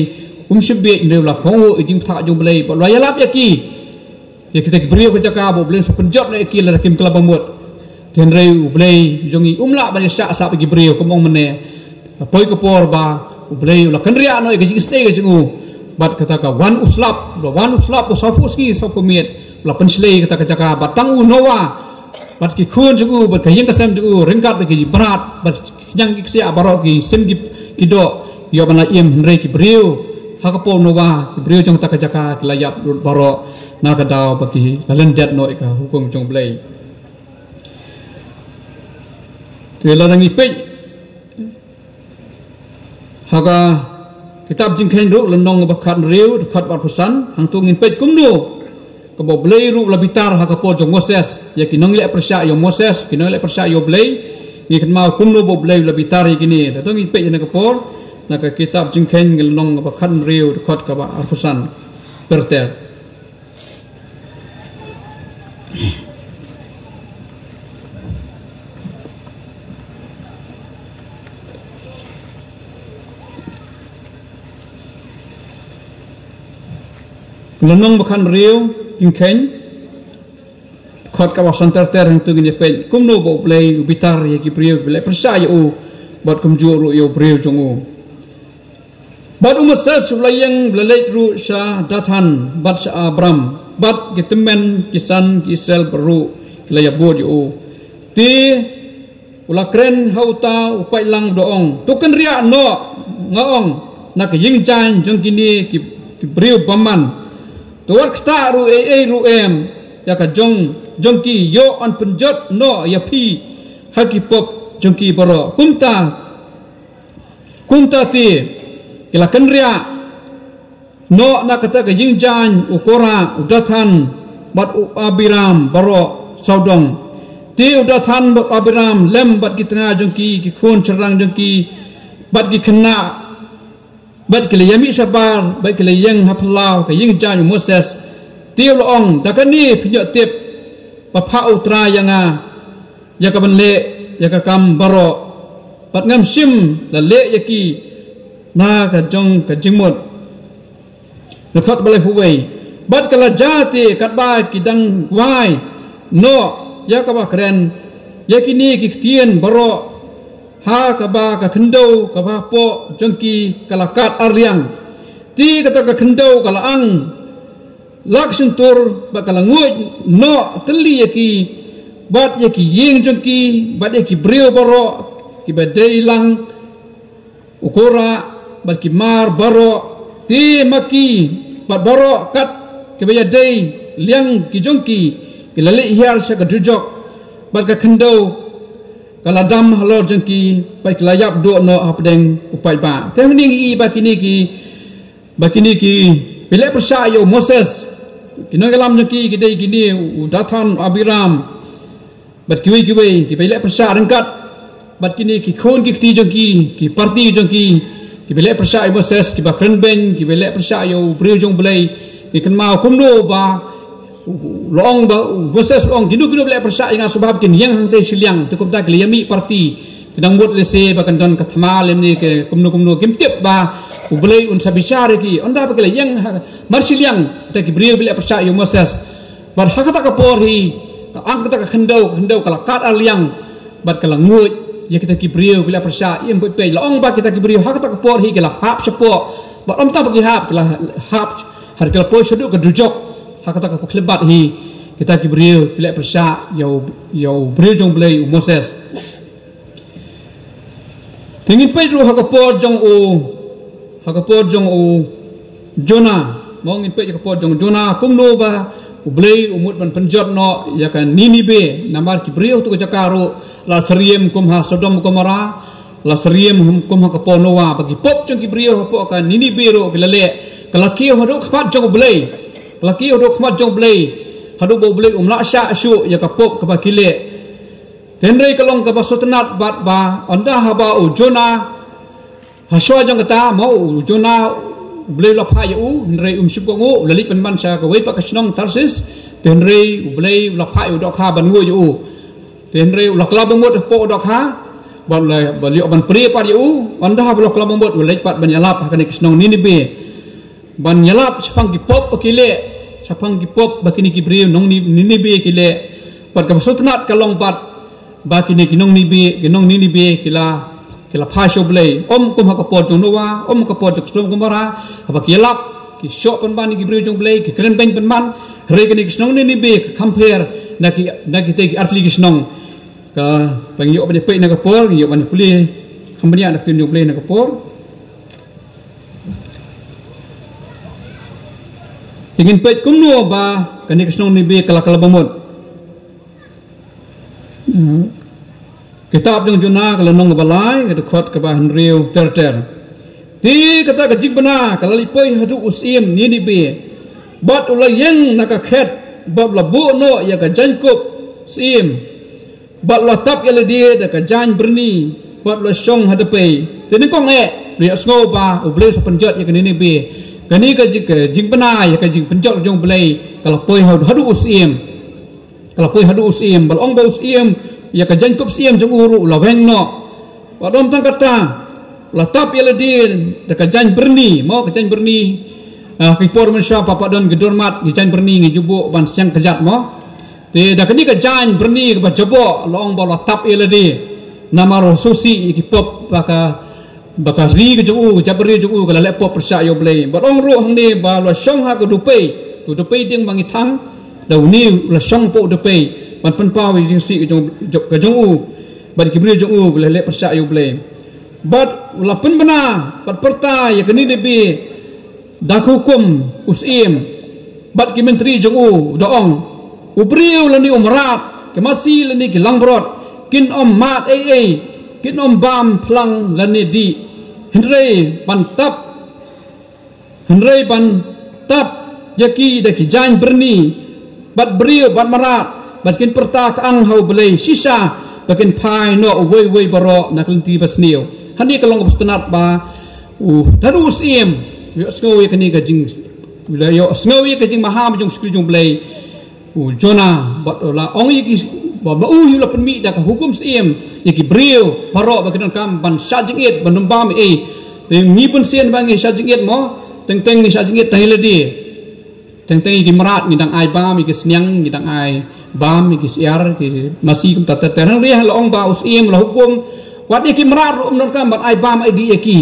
um shym bieit, hynrei u la kohnguh ïa ka jingbthah jong U Blei, bad u la ïalap ïa ki. Ïa kita ki briew ka jaka ba U Blei un sa pynjot noh ïa ki lada kim kylla bamut. Te hynrei U Blei jong ngi um lah ban ïashah sah bad ki briew, kum ong mynne. La poi ka por ba U Blei u la kynriah noh ïa ka jingisynei ka jong u. Bad kata ka wan u slap, la wan u slap u sawphew sngi sawphew miet. La pynshlei kata ka jaka bad tang u Noah bad ki khun jong u, bad ka ïing ka sem jong u, ryngkat bad ki mrad, bad ki khñiang ki ksiah baroh, ki sim ki, ki doh, ïoh ban la im. Hynrei ki briew ha ka por u Noah, ki briew jong kata ka jaka ki la ïap lut baroh, na ka daw ba ki la lyndet noh ïa ka hukum jong U Blei. Te lada ngi peit ha ka kitab Jingkheiñ ruh, lynnong ba khathynriew, dkhot ba arphew san, hangto ngin peit kumno kaba U Blei ruh u la bitar ha ka por jong u Moses, ïa ki nongleh pyrshah ïa u Moses, ki nongleh pyrshah ïa U Blei. Ngi kynmaw kumno ba U Blei u la bitar ïa kine. Lada ngin peit ïa kane ka por, na ka kitab Jingkheiñ, lynnong ba khathynriew, dkhot kaba arphew san. Ter ter. Lynnong ba khathynriew, Jingkheiñ, dkhot kaba arphew san ter ter, hangto ngin ïa peit kumno ba U Blei u bitar ïa ki briew ba leh pyrshah ïa u, bad kumjuh ruh ïa u briew jong u. Bad u Moses u la ïeng, u la leit ruh sha Dathan, bad sha Abiram, bad ki tymmen ki san ki Israel baroh ki la ïabud ïa u. Te u la kren ha uta u paidlang, u da ong, to kynriah noh, nga ong, na ka ïingjaiñ jong kine ki, ki briew bymman. To wat ktah ruh ei ei ruh em ïa ka jong, jong ki, ïoh yn pynjot noh ïa phi ha ki pop jong ki baroh. Kumta Kumta te ki la kynriah noh na kata ka ïingjaiñ u Kora, u Dathan bad u Abiram baroh sawdong. Te u Dathan bad u Abiram lem bad ki tnga jong ki, ki khun shynrang jong ki bad ki khynnah, bad ki la ïamih shabar bad ki la ïeng ha phyllaw ka ïingjaiñ u Moses. Te u la ong, da kane phin ïoh tip ba phah U Trai ïa nga ïa ka ban leh ïa ka kam baroh, bad ngam shym la leh ïa ki na ka jong ka jingmut. Dkhot ba laiphew wei. Bad ka la jia te katba ki dang wai noh ïa kaba kren ïa kine ki ktien baroh, ha kaba ka khyndew kaba hapoh jong ki ka la kad arliang. Te kata ka khyndew ka la ang la ka shyntur bad ka la nguid noh tylli ïa ki bad ïa ki ïing jong ki bad ïa ki briew baroh kiba dei lang u Kora bad ki mar baroh. Te ma ki bad baroh kat kiba ïadei liang ki jong ki, ki la leit hiar sha ka dujok, bad ka khyndew ka la dam halor jong ki, bad ki la ïap duh noh hapdeng u paidbah. Te hangne ngi i ba kine ki, ba kine ki, ba leh pyrshah ïa u Moses. Ki nongïalam jong ki ki dei kine, u Dathan, u Abiram, bad kiwei kiwei kiba leh pyrshah ryngkat bad kine ki khun ki kti jong ki, ki parti jong ki, kiba leh pyrshah ïa u Moses, kiba kren beiñ, kiba leh pyrshah ïa u briew jong U Blei. Ngi kynmaw kumno ba u, u la ong ba u Moses u la ong, kino kino ba leh pyrshah ïa nga sngewbha ba kin ïeng hangtei shiliang. Te kumta ki la ïamih parti, ki dang mut lehse ba kan don ka thma lymne ka kumno kumno, kim tip ba U Blei un sa bishar ïa ki. Ynda ba ki la ïeng ha mar shiliang kita ki briew ba leh pyrshah ïa u Moses. Bad ha kata ka por hi, ka ang kata ka khyndew, ka khyndew ka la kad arliang bad ka la nguid ïa kita ki briew ba leh pyrshah. Im peit peit, la ong ba kita ki briew ha kata ka por hi ki la hap shapoh. Bad ym tang ba ki hap, ki la hap ha, ki la poi shaduh ka dujok. Ha kata ka por khyllipmat hi, kita ki briew ba leh pyrshah ïa u, ïa u briew jong U Blei, u Moses. Te ngin peit ruh ha ka por jong u, ha ka por jong u Jonah. Mo, ngin peit ha ka por jong u Jonah kumno ba U Blei u mut ban pynjot noh ïa ka Ninibe. Namar ki briew ha tu ka jaka ruh la syriem kum ha Sodom Gomorrah, la syriem kum ha ka por Noah. Ba ki pop jong ki briew hapoh ka Ninibe ruh ki la leh, ka la kiew haduh khmat jong U Blei. Ka la kiew haduh khmat jong U Blei, haduh ba U Blei um lah shah shuh ïa ka pop kaba ki leh. Te hynrei ka long kaba sngewtynnat bad ba ynda haba u Jonah, ha shuwa jong kata, mo, u Jonah, U Blei u la phah ïa u, hynrei um shym kohnguh, u la leit pynban sha kawei pat ka shnong Tarsis. Te hynrei U Blei u la phah ïa u dohkha ban nguid ïa u. Te hynrei u la kylla bamut hapoh u dohkha, bad u la, ba la ïoh ban plie pat ïa u. Ynda haba u la kylla bamut, u la leit pat ban ïalap ha kane ka shnong Ninibe, ban ïalap shaphang ki pop ba ki leh, shaphang ki pop ba kine ki briew nong Ni-, Ninibe ki leh. Bad kaba sngewtynnat ka long bad ba kine ki nong Nibe, ki nong Ninibe ki la, ki la phai sha U Blei. Ym kum ha ka por jong Noah, ym ha ka por jong Sodom Gomorrah, haba ki ïalap, ki shoh pynban ïa ki briew jong U Blei, ki kren beiñ pynban. Hynrei kane ka shnong Ninibe ka kham pher na ki, na kita ki artylli ki shnong. Ka, ba ngi ïoh ban peit na ka por, ngi ïoh ban pule kham bniah na ka ktien jong U Blei na ka por. Te ngin peit kumno ba kane ka shnong Ninibe ka la kylla bamut. Hmm. Kitab jong Jonah ka lynnong ba lai, ka dkhot kaba hynriew ter ter. Te kata ka jingbna ka la leit poi haduh u syiem Ninibe, bad u la ïeng na ka khet, bad u la buh noh ïa ka jaiñkup syiem, bad u la tap ïa lade da ka jaiñ byrni, bad u la shong ha dpei. Te nyngkong eh, u ïohsngew ba U Blei u sa pynjot ïa ka Ninibe. Kane ka jing, ka jingbna ïa ka jingpynjot jong U Blei ka la poi haduh, haduh u syiem. Ka la poi haduh u syiem, ba la ong ba u syiem, ïa ka jaiñkup syiem jong u ruh u la weng noh. Bad ym tang kata, u la tap ïa lade da ka jaiñ byrni, mo, ka jaiñ byrni, ah, ki por mynshuwa pat don ki doormat, ki jaiñ byrni ngi ju buh ban seng kjat, mo. Te da kane ka jaiñ byrni kaba jaboh, la ong ba u la tap ïa lade. Namar u sngewsih ïa ki pop ba ka, ba ka ri ka jong u, ka jaitbynriew jong u, ka la leh pop pyrshah ïa U Blei. Bad ong ruh hangne ba u la shong ha ka dpei, ka dpei dieng ba ngi thang, da une u la shong hapoh u dpei, ban pynpaw ïa ka jingsngewsih ka jong, ka jong u, bad ki briew jong u, ka la leh pyrshah ïa U Blei. Bad u la pynbna, bad pyrta ïa ka Ninibe da ka hukum u syiem, bad ki myntri jong u, da ong, u briew lane u mrad, ki masi lane ki langbrot, kin ym mad ei ei, kin ym bam phlang lane dih. Hynrei ban tap, hynrei ban tap ïa ki da ki jaiñ byrni, bad briew, bad mrad, bad kin pyrta ka ang ha U Blei shisha, ba kin phai noh uwei uwei baroh na ka lynti basniew. Hangne ka long kaba sngewtynnat ba u, naduh u Syiem u la ïohsngew ïa kane ka jing, u la ïohsngew ïa ka jingmaham jong u shakri jong U Blei, u Jonah, bad u la ong ïa ki, bad ma u hi u la pynmih da ka hukum Syiem ïa ki briew baroh ba ki donkam ban shad jingit, ban ym bam ei. Te ngi bunsien ba ngi shad jingit mo, teng teng ngi shad jingit tang ïa lade. Teng teng ïa ki mrad ngi dang ai bam, ïa ki sniang ngi dang ai bam, ïa ki syiar, ki masi, kumta ter ter. Hynrei la ong ba u Syiem la hukum, wat ïa ki mrad ruh ym donkam ban ai bam ai dih ïa ki.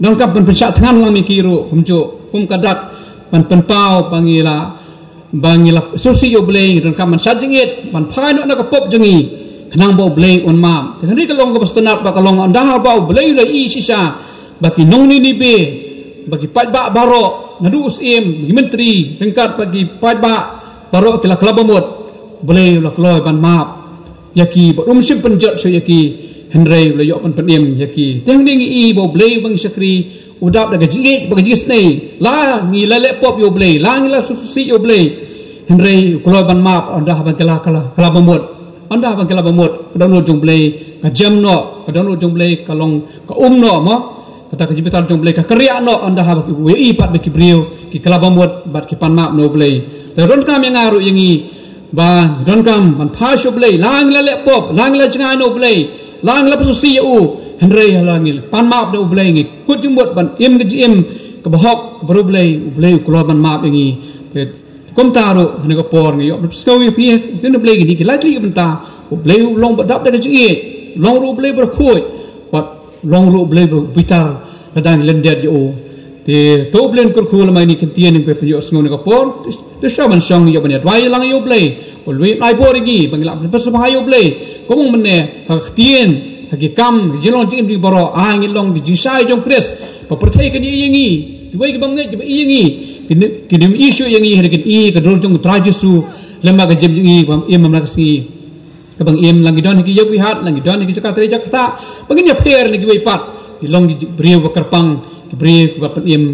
Donkam ban pynshah thngan lang ïa ki ruh, kumjuh kum ka dak ban pynpaw ba ngi la, ba ngi la sngewsih ïa U Blei, ngi donkam ban shad jingit, ban phai noh na ka pop jong ngi, khnang ba U Blei un map. Te hynrei ka long kaba sngewtynnat ba ka long ynda ba U Blei u la ïohi shisha ba ki nong Ninibe, ba ki paidbah baroh, naduh u Syiem, ki myntri, ryngkat bad ki paidbah baroh ki la kylla bamut, U Blei u la kloi ban map ïa ki, bad um shym pynjot shuh ïa ki, hynrei u la ïoh ban pynim ïa ki. Te hangne ngi i ba U Blei uba ngi shakri u dap da ka jingïeit bad ka jingisynei. La ngi la leh pop ïa U Blei, la ngi la sngewsih ïa U Blei, hynrei u kloi ban map ynda haba ngi la kylla, kylla bamut. Ynda haba ngi kylla bamut, ka dohnud jong U Blei ka jem noh, ka dohnud jong U Blei ka long, ka um noh mo. Kata ka jingbitar jong U Blei ka kyrïah noh ynda haba ki, u ïohi pat ba ki briew ki kylla bamut bad ki pan map na U Blei. Te donkam ïa nga ruh ïa ngi ba ngi donkam ban phai sha U Blei, la ngi la leh pop, la ngi la jngai na U Blei, la ngi la pynsngewsih ïa u, hynrei la ngi pan map na U Blei, ngi kut jingmut ban im ka jingim kaba hok, kaba riewblei, U Blei u kloi ban map ïa ngi. Te kumta ruh ha kane ka por ngi ïoh ban pynsngew ïa phi, te na U Blei kine ki lai tylli ki bynta, U Blei u long ba dap da ka jingïeit, u long ruh U Blei ba khuid, bad u long ruh U Blei ba bitar lada ngi lyndet ïa u. Te to U Blei un kyrkhu lem ïa kine ki ktien ba phi ïohsngew ha kane ka por. Te sha ban shong ïoh ban ïa duwai lang ïa U Blei, ba U Blei un ai bor ïa ngi ba ngin lah ban pynsngewbha ïa U Blei. Kumno mynne ha ka ktien, ha ki kam, ha ka jinglong jingim jong ngi baroh, ai ngin long ki jingshai jong U Khrist. Ba pyrthei kin ïohi ïa ngi, kiwei ki bym ngeit kiba ïohi ïa ngi, kin, kin ym ïohi shuh ïa ngi, hynrei kin ïohi ïa ka dur jong U Trai Jisu lem ha ka jingim jong ngi ba im ha man la ka sngi. Kaba ngi im, la ngi don ha ki ïewbih hat, la ngi don ha ki jaka trei jaka ktah, ba ngin ïapher na kiwei pat, ngi long ki briew ba kyrpang, ki briew kiba pynim,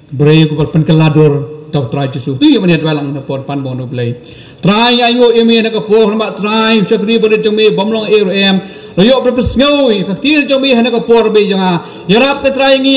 ki briew kiba pynkylla dur da U Trai Jisu. To ïa ban ïa duwai lang na ka por, pan bor na U Blei. Trai, ngi ainguh ïa me ha kane ka por, namar Trai u shakri barit jong me bym long ei ruh em, la ïoh ban pynsngew ïa ka ktien jong me ha kane ka por, Blei jong nga. Ïarap ko Trai ïa ngi.